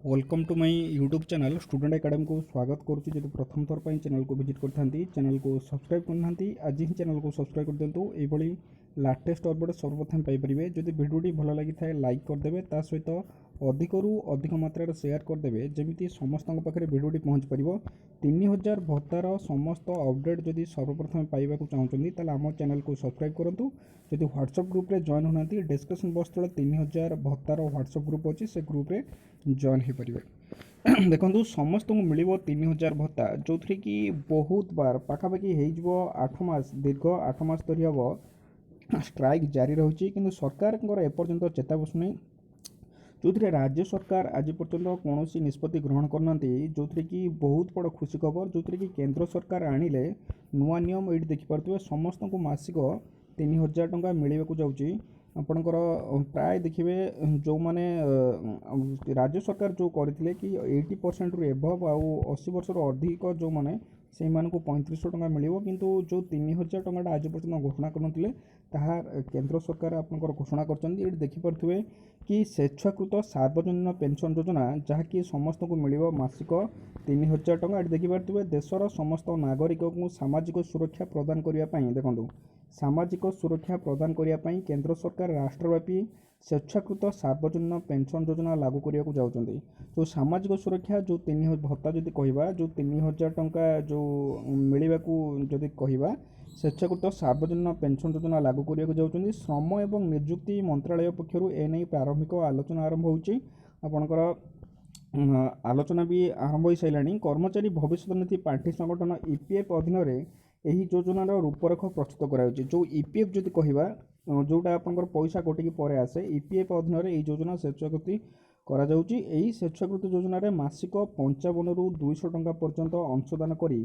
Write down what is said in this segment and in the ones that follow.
Welcome to my YouTube channel Student ଏକାଡେମୀକୁ ସ୍ୱାଗତ କରୁଛି। ଯଦି ପ୍ରଥମ ଥର ପାଇଁ ଚ୍ୟାନେଲକୁ ଭିଜିଟ୍ କରିଥାନ୍ତି, ଚ୍ୟାନେଲକୁ ସବସ୍କ୍ରାଇବ୍ କରିନାହାନ୍ତି, ଆଜି ହିଁ ଚ୍ୟାନେଲକୁ ସବସ୍କ୍ରାଇବ୍ କରିଦିଅନ୍ତୁ। ଏଇଭଳି ଲାଟେଷ୍ଟ ଅପଡ଼େଟ୍ ସର୍ବପ୍ରଥମେ ପାଇପାରିବେ। ଯଦି ଭିଡ଼ିଓଟି ଭଲ ଲାଗିଥାଏ, ଲାଇକ୍ କରିଦେବେ। ତା ସହିତ ଅଧିକରୁ ଅଧିକ ମାତ୍ରାରେ ସେୟାର କରିଦେବେ, ଯେମିତି ସମସ୍ତଙ୍କ ପାଖରେ ଭିଡ଼ିଓଟି ପହଞ୍ଚି ପାରିବ। 3000 ଭତ୍ତାର ସମସ୍ତ ଅପଡ଼େଟ୍ ଯଦି ସର୍ବପ୍ରଥମେ ପାଇବାକୁ ଚାହୁଁଛନ୍ତି, ତାହେଲେ ଆମ ଚ୍ୟାନେଲକୁ ସବସ୍କ୍ରାଇବ୍ କରନ୍ତୁ। ଯଦି ହ୍ୱାଟ୍ସଆପ୍ ଗ୍ରୁପ୍ରେ ଜଏନ୍ ହେଉନାହାନ୍ତି, ଡିସ୍କ୍ରିପ୍ସନ୍ ବକ୍ସ ତଳେ 3000 ଭତ୍ତାର ହ୍ୱାଟ୍ସଆପ୍ ଗ୍ରୁପ୍ ଅଛି, ସେ ଗ୍ରୁପ୍ରେ ଜଏନ୍ ହୋଇପାରିବେ। ଦେଖନ୍ତୁ, ସମସ୍ତଙ୍କୁ ମିଳିବ 3000 ଭତ୍ତା, ଯେଉଁଥିରେ କି ବହୁତ ବାର ପାଖାପାଖି ହେଇଯିବ 8 ମାସ, ଦୀର୍ଘ 8 ମାସ ଧରି ହେବ ଷ୍ଟ୍ରାଇକ୍ ଜାରି ରହିଛି, କିନ୍ତୁ ସରକାରଙ୍କର ଏପର୍ଯ୍ୟନ୍ତ ଚେତା ବସୁନାହିଁ। ଯେଉଁଥିରେ ରାଜ୍ୟ ସରକାର ଆଜି ପର୍ଯ୍ୟନ୍ତ କୌଣସି ନିଷ୍ପତ୍ତି ଗ୍ରହଣ କରିନାହାନ୍ତି, ଯେଉଁଥିରେ କି ବହୁତ ବଡ଼ ଖୁସି ଖବର, ଯେଉଁଥିରେ କି କେନ୍ଦ୍ର ସରକାର ଆଣିଲେ ନୂଆ ନିୟମ। ଏଇଠି ଦେଖିପାରୁଥିବେ, ସମସ୍ତଙ୍କୁ ମାସିକ 3000 ଟଙ୍କା ମିଳିବାକୁ ଯାଉଛି। ଆପଣଙ୍କର ପ୍ରାୟ ଦେଖିବେ, ଯେଉଁମାନେ ରାଜ୍ୟ ସରକାର ଯେଉଁ କରିଥିଲେ କି 80%ରୁ ଏବଭ୍ ଆଉ 80 ବର୍ଷରୁ ଅଧିକ ଯେଉଁମାନେ, ସେଇମାନଙ୍କୁ 3500 ଟଙ୍କା ମିଳିବ। କିନ୍ତୁ ଯେଉଁ 3000 ଟଙ୍କାଟା ଆଜି ପର୍ଯ୍ୟନ୍ତ ଘୋଷଣା କରିନଥିଲେ, ତାହା କେନ୍ଦ୍ର ସରକାର ଆପଣଙ୍କର ଘୋଷଣା କରିଛନ୍ତି। ଏଇଠି ଦେଖିପାରୁଥିବେ କି ସ୍ୱେଚ୍ଛାକୃତ ସାର୍ବଜନୀନ ପେନ୍ସନ୍ ଯୋଜନା, ଯାହାକି ସମସ୍ତଙ୍କୁ ମିଳିବ ମାସିକ 3000 ଟଙ୍କା। ଏଠି ଦେଖିପାରୁଥିବେ, ଦେଶର ସମସ୍ତ ନାଗରିକଙ୍କୁ ସାମାଜିକ ସୁରକ୍ଷା ପ୍ରଦାନ କରିବା ପାଇଁ, ଦେଖନ୍ତୁ, ସାମାଜିକ ସୁରକ୍ଷା ପ୍ରଦାନ କରିବା ପାଇଁ କେନ୍ଦ୍ର ସରକାର ରାଷ୍ଟ୍ରବ୍ୟାପୀ ସ୍ୱେଚ୍ଛାକୃତ ସାର୍ବଜନୀନ ପେନ୍ସନ୍ ଯୋଜନା ଲାଗୁ କରିବାକୁ ଯାଉଛନ୍ତି। ଯେଉଁ ସାମାଜିକ ସୁରକ୍ଷା, ଯେଉଁ ତିନି ଭତ୍ତା ଯଦି କହିବା, ଯେଉଁ 3000 ଟଙ୍କା ଯେଉଁ ମିଳିବାକୁ ଯଦି କହିବା, ସ୍ୱେଚ୍ଛାକୃତ ସାର୍ବଜନୀନ ପେନ୍ସନ୍ ଯୋଜନା ଲାଗୁ କରିବାକୁ ଯାଉଛନ୍ତି। ଶ୍ରମ ଏବଂ ନିଯୁକ୍ତି ମନ୍ତ୍ରାଳୟ ପକ୍ଷରୁ ଏ ନେଇ ପ୍ରାରମ୍ଭିକ ଆଲୋଚନା ଆରମ୍ଭ ହେଉଛି। ଆପଣଙ୍କର ଆଲୋଚନା ବି ଆରମ୍ଭ ହୋଇସାରିଲାଣି। କର୍ମଚାରୀ ଭବିଷ୍ୟତ ନିଧି ପାଣ୍ଠି ସଂଗଠନ, ଇପିଏଫ୍ ଅଧୀନରେ ଏହି ଯୋଜନାର ରୂପରେଖ ପ୍ରସ୍ତୁତ କରାଯାଉଛି। ଯେଉଁ ଇପିଏଫ୍ ଯଦି କହିବା, ଯେଉଁଟା ଆପଣଙ୍କର ପଇସା କଟିକି ପରେ ଆସେ, ଇପିଏଫ୍ ଅଧୀନରେ ଏହି ଯୋଜନା ସ୍ୱେଚ୍ଛାକୃତି କରାଯାଉଛି। ଏହି ସ୍ୱେଚ୍ଛାକୃତ ଯୋଜନାରେ ମାସିକ 55ରୁ 200 ଟଙ୍କା ପର୍ଯ୍ୟନ୍ତ ଅଂଶଦାନ କରି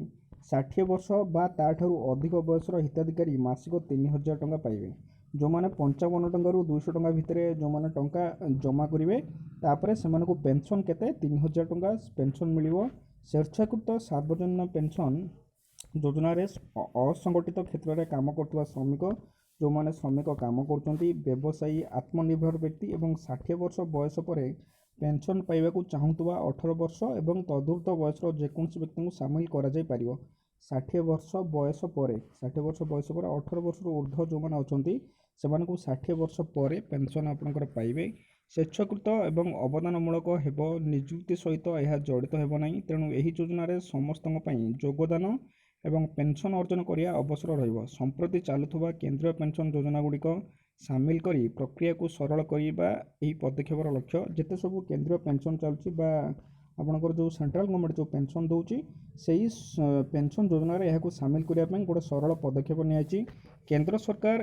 60 ବର୍ଷ ବା ତା'ଠାରୁ ଅଧିକ ବୟସର ହିତାଧିକାରୀ ମାସିକ 3000 ଟଙ୍କା ପାଇବେ। ଯେଉଁମାନେ 55 ଟଙ୍କାରୁ 200 ଟଙ୍କା ଭିତରେ ଯେଉଁମାନେ ଟଙ୍କା ଜମା କରିବେ, ତାପରେ ସେମାନଙ୍କୁ ପେନ୍ସନ୍ କେତେ? 3000 ଟଙ୍କା ପେନ୍ସନ୍ ମିଳିବ। ସ୍ୱେଚ୍ଛାକୃତ ସାର୍ବଜନୀନ ପେନ୍ସନ୍ ଯୋଜନାରେ ଅସଂଗଠିତ କ୍ଷେତ୍ରରେ କାମ କରୁଥିବା ଶ୍ରମିକ, ଯେଉଁମାନେ ଶ୍ରମିକ କାମ କରୁଛନ୍ତି, ବ୍ୟବସାୟୀ, ଆତ୍ମନିର୍ଭର ବ୍ୟକ୍ତି ଏବଂ 60 ବର୍ଷ ବୟସ ପରେ ପେନ୍ସନ୍ ପାଇବାକୁ ଚାହୁଁଥିବା 18 ବର୍ଷ ଏବଂ ତଦୁର୍ଦ୍ଧ୍ୱ ବୟସର ଯେକୌଣସି ବ୍ୟକ୍ତିଙ୍କୁ ସାମିଲ କରାଯାଇପାରିବ। 60 ବର୍ଷ ବୟସ ପରେ, 60 ବର୍ଷ ବୟସ ପରେ 18 ବର୍ଷରୁ ଉର୍ଦ୍ଧ୍ୱ ଯେଉଁମାନେ ଅଛନ୍ତି, ସେମାନଙ୍କୁ 60 ବର୍ଷ ପରେ ପେନ୍ସନ୍ ଆପଣଙ୍କର ପାଇବେ। ସ୍ୱେଚ୍ଛାକୃତ ଏବଂ ଅବଦାନମୂଳକ ହେବ। ନିଯୁକ୍ତି ସହିତ ଏହା ଜଡ଼ିତ ହେବ ନାହିଁ। ତେଣୁ ଏହି ଯୋଜନାରେ ସମସ୍ତଙ୍କ ପାଇଁ ଯୋଗଦାନ ଏବଂ ପେନ୍ସନ୍ ଅର୍ଜନ କରିବା ଅବସର ରହିବ। ସମ୍ପ୍ରତି ଚାଲୁଥିବା କେନ୍ଦ୍ରୀୟ ପେନ୍ସନ୍ ଯୋଜନାଗୁଡ଼ିକ ସାମିଲ କରି ପ୍ରକ୍ରିୟାକୁ ସରଳ କରିବା ଏହି ପଦକ୍ଷେପର ଲକ୍ଷ୍ୟ। ଯେତେ ସବୁ କେନ୍ଦ୍ରୀୟ ପେନ୍ସନ୍ ଚାଲୁଛି ବା ଆପଣଙ୍କର ଯେଉଁ ସେଣ୍ଟ୍ରାଲ ଗଭର୍ଣ୍ଣମେଣ୍ଟ ଯେଉଁ ପେନ୍ସନ୍ ଦେଉଛି, ସେଇ ପେନ୍ସନ୍ ଯୋଜନାରେ ଏହାକୁ ସାମିଲ କରିବା ପାଇଁ ଗୋଟେ ସରଳ ପଦକ୍ଷେପ ନିଆଯାଇଛି। କେନ୍ଦ୍ର ସରକାର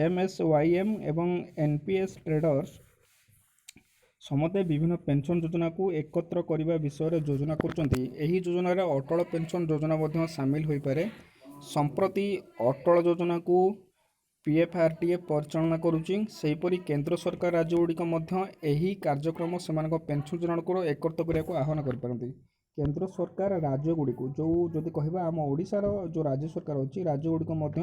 ଏମ୍ଏସ୍ୱାଇଏମ୍ ଏବଂ ଏନ୍ପିଏସ୍ ଟ୍ରେଡର୍ସ ସମେତ ବିଭିନ୍ନ ପେନ୍ସନ୍ ଯୋଜନାକୁ ଏକତ୍ର କରିବା ବିଷୟରେ ଯୋଜନା କରୁଛନ୍ତି। ଏହି ଯୋଜନାରେ ଅଟଳ ପେନ୍ସନ୍ ଯୋଜନା ମଧ୍ୟ ସାମିଲ ହୋଇପାରେ। ସମ୍ପ୍ରତି ଅଟଳ ଯୋଜନାକୁ ପିଏଫ୍ଆର୍ଡିଏ ପରିଚାଳନା କରୁଛି। ସେହିପରି କେନ୍ଦ୍ର ସରକାର ରାଜ୍ୟଗୁଡ଼ିକ ମଧ୍ୟ ଏହି କାର୍ଯ୍ୟକ୍ରମ ସେମାନଙ୍କ ପେନ୍ସନ୍ ଯୋଜନାକୁ ଏକତ୍ରିତ କରିବାକୁ ଆହ୍ୱାନ କରିପାରନ୍ତି। କେନ୍ଦ୍ର ସରକାର ରାଜ୍ୟଗୁଡ଼ିକୁ ଯେଉଁ ଯଦି କହିବା, ଆମ ଓଡ଼ିଶାର ଯେଉଁ ରାଜ୍ୟ ସରକାର ଅଛି, ରାଜ୍ୟଗୁଡ଼ିକ ମଧ୍ୟ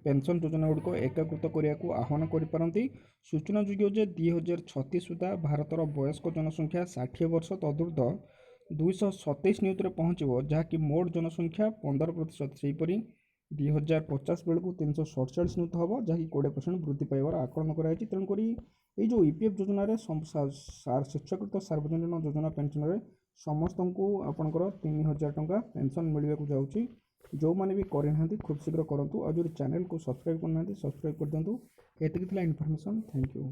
ପେନ୍ସନ୍ ଯୋଜନା ଗୁଡ଼ିକ ଏକୀକୃତ କରିବାକୁ ଆହ୍ୱାନ କରିପାରନ୍ତି। ସୂଚନାଯୋଗ୍ୟ ଯେ 2036 ସୁଦ୍ଧା ଭାରତର ବୟସ୍କ ଜନସଂଖ୍ୟା 60 ବର୍ଷ ତଦୁର୍ଦ୍ଧ୍ୱ 227 ନିୟୁତରେ ପହଞ୍ଚିବ, ଯାହାକି ମୋଟ ଜନସଂଖ୍ୟା 15%। ସେହିପରି 2050 ବେଳକୁ 347 ନିୟୁତ ହେବ, ଯାହାକି 20% ବୃଦ୍ଧି ପାଇବାର ଆକଳନ କରାଯାଇଛି। ତେଣୁକରି ଏଇ ଯେଉଁ ଇପିଏଫ୍ ଯୋଜନାରେ, ସ୍ୱେଚ୍ଛାକୃତ ସାର୍ବଜନୀନ ଯୋଜନା ପେନ୍ସନରେ ସମସ୍ତଙ୍କୁ ଆପଣଙ୍କର 3000 ଟଙ୍କା ପେନ୍ସନ୍ ମିଳିବାକୁ ଯାଉଛି। ଯେଉଁମାନେ ବି କରିନାହାନ୍ତି, ଖୁବ୍ ଶୀଘ୍ର କରନ୍ତୁ। ଆଉ ଯଦି ଚ୍ୟାନେଲକୁ ସବସ୍କ୍ରାଇବ୍ କରିନାହାନ୍ତି, ସବସ୍କ୍ରାଇବ୍ କରିଦିଅନ୍ତୁ। ଏତିକି ଥିଲା ଇନଫର୍ମେସନ୍। Thank you.